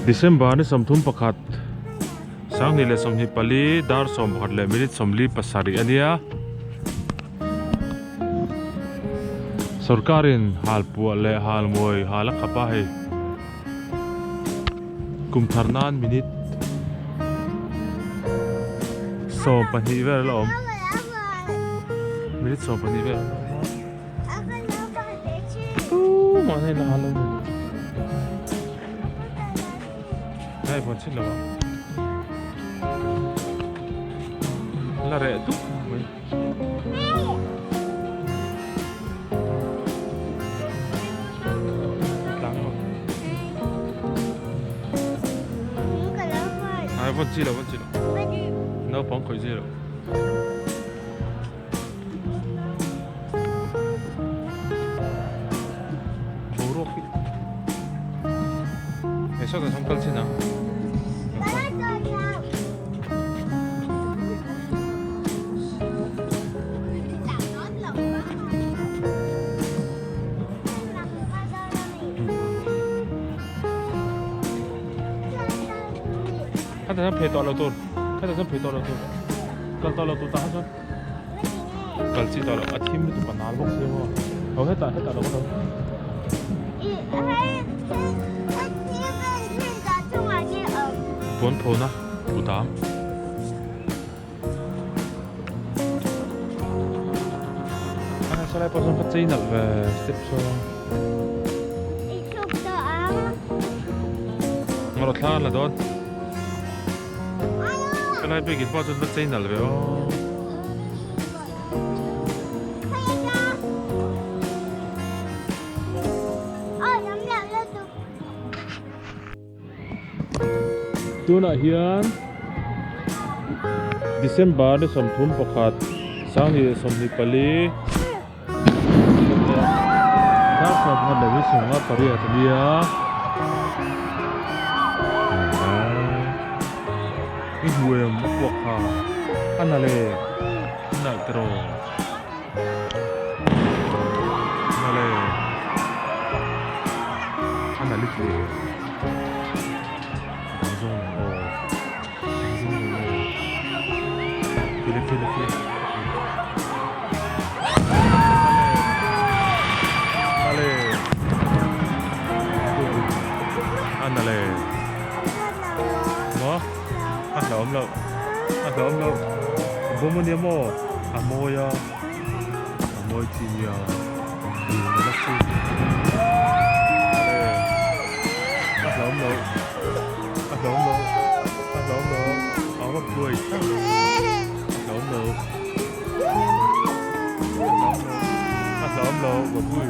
December ni 31 2024 dar 11 leh minute 47 a nia. Sorkarin halpuah leh halmawi hal a khap a hei. Kum thar nan minute 12 vel a la awm. Minute 12 vel a la awm a. Tumah hian a hal a ni. Hei vawn chin lo a. La reh dup mai. Tlang lo. Ai vawn chi lo vawn chi lo. Naupang khawih chi lo. Boruak hi hei sawtah sawn kal chin a Khatah chuan phei tawh lo tur khatah chuan phei tawh lo tur kal tawh lo tur tah kha chuan. Kal chi tawh loh a thim lutuk a nal bawk sia maw ho hetah hetah lo ka lo. Puan phona kudam. A salai pawh sawn ka chei nalh ve step sawn. Ngarawh thla la dawn. Helai biakin pawh chuan va chei nalh ve aw. Tunah hian December ni 31 2024 Dar 11 leh 58 a nia. I hmu em a puak kha a na le a nalh tiraw na le a nalh i tle dang zawng nen aw dang zawng nen aw file file file na le a na le. Maw? A hlauhawm loh. A hlauhawm loh. A bawm a nia maw? A mawi a. A mawi chi nia. Dil nalh a chu. Ale. A hlauhawm loh. A hlauhawm loh. A hlauhawm loh. A va buai thlap. A hlauhawm loh. A hlauhawm loh. A hlauhawm loh. Va bui.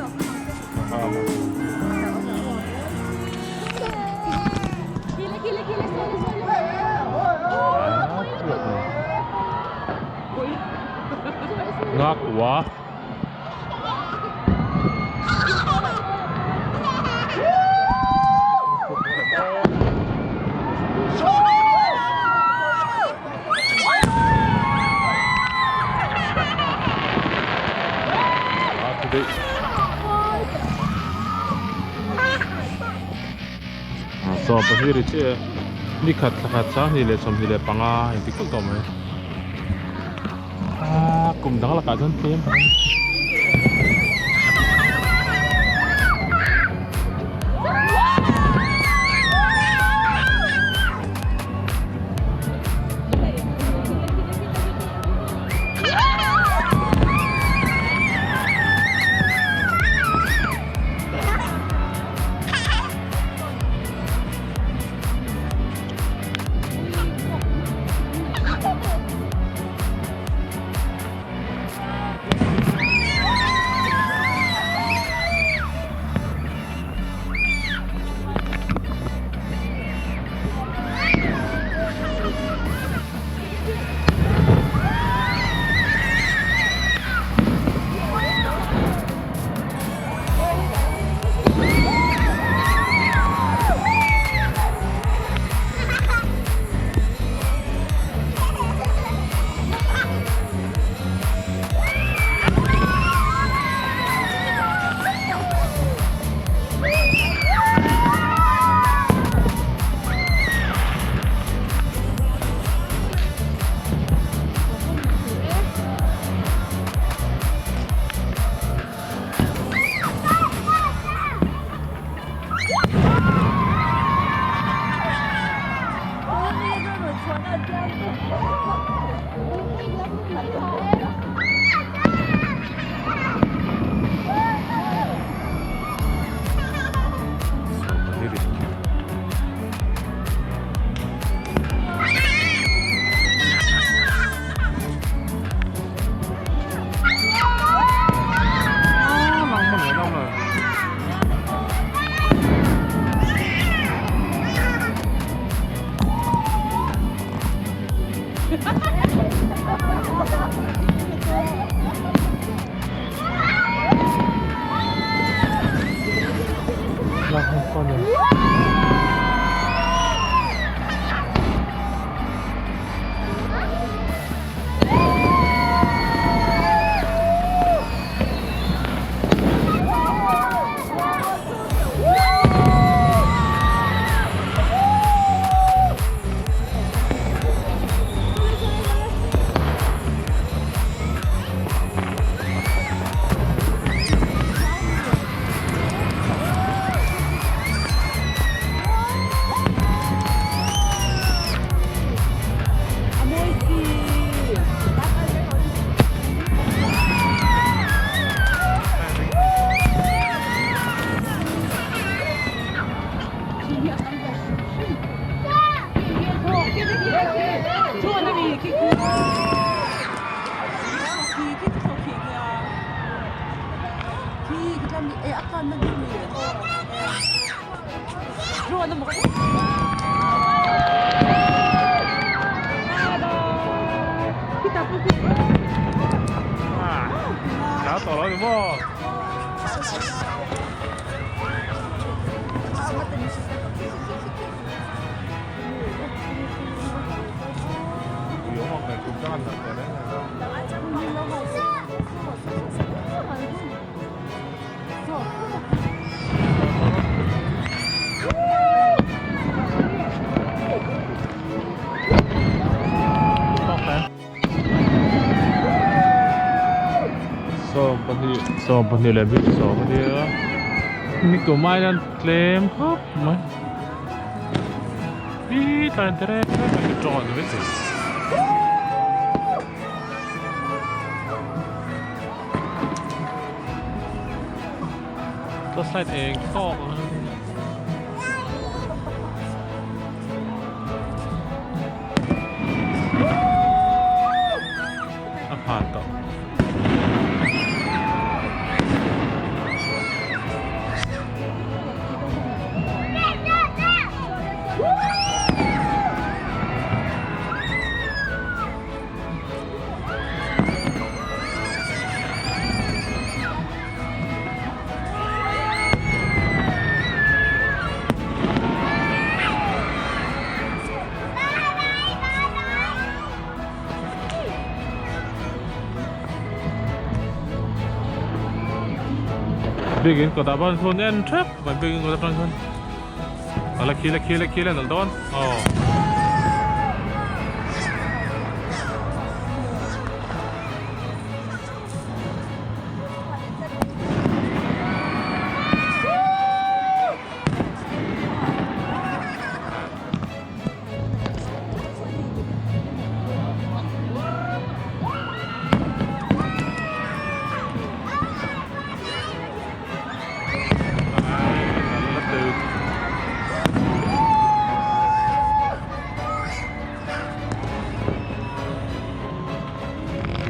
Ngakua Sawm pahnih ri chiah e ni khat thla khat 2025 engtik tak tawh mai ah kum dang lakah chuan tlem tak a ni. Sawm pahnih leh bik sawm a nia ni kum ai hian tlem khawp mai ih tlai te reng reng mai ka tawng a ni maithei. Torchlight eng tawk ang. A phan tawh. Biakin kawtah pawh chuan en thep mai biakin kawt atang chuan a la khi la khi la khi la nalh dawn aw.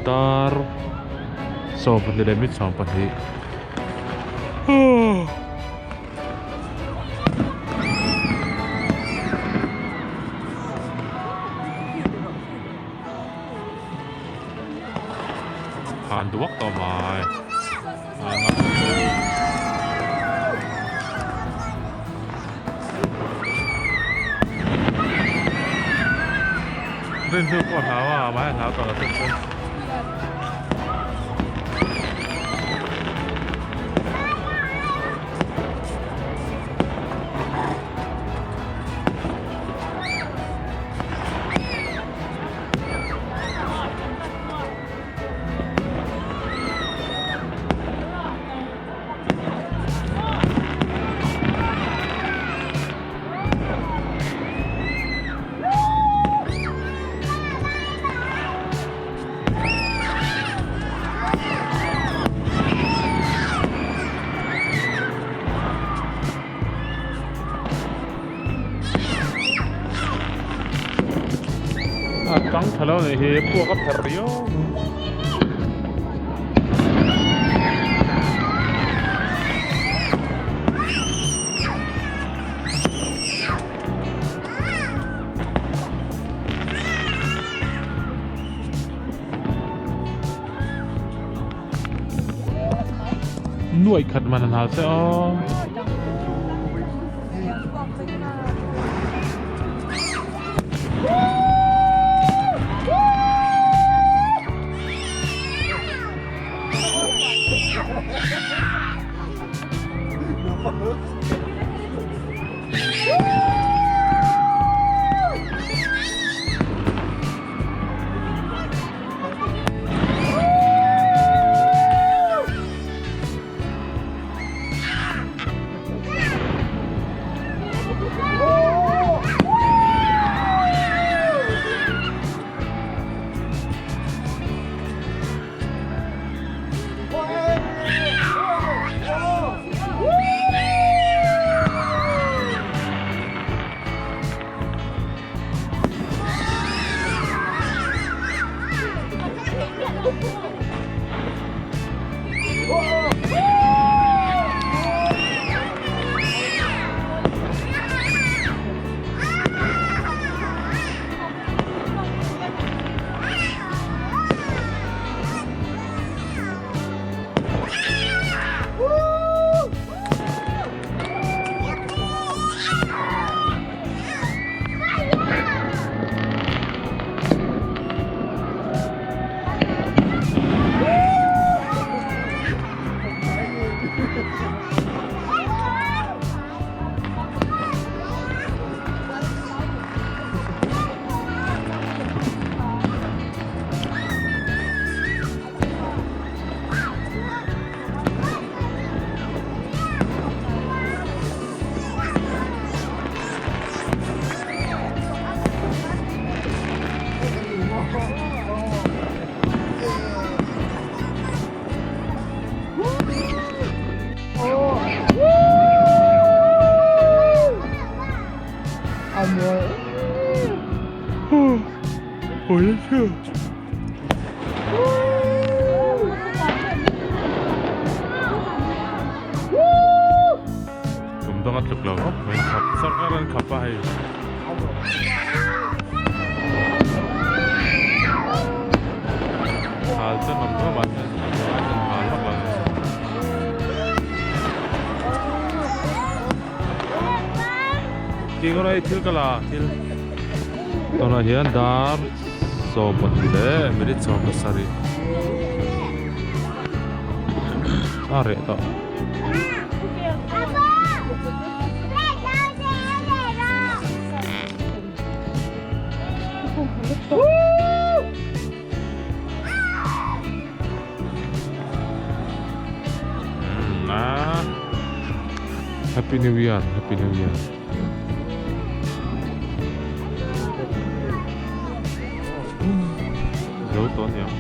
Dar 12 leh minute 12. Han duak tawh mai. Rin hnu pawh hlau a, mahse hlau tawh lo tawp pawn. Chang tha lo nih hi puak a pherh riau. Nuaih khat man an hal se aw. Kum dang a tluk lo khawp mai khap sarkar an khap a hei. Hal chu nuam nuam a hal vak lo a ni. Tih erawh thil ka la thil tunah hian dar 12 leh minute 17 a reh tawh. Happy New Year, Happy New Year. Zo tawh aniang.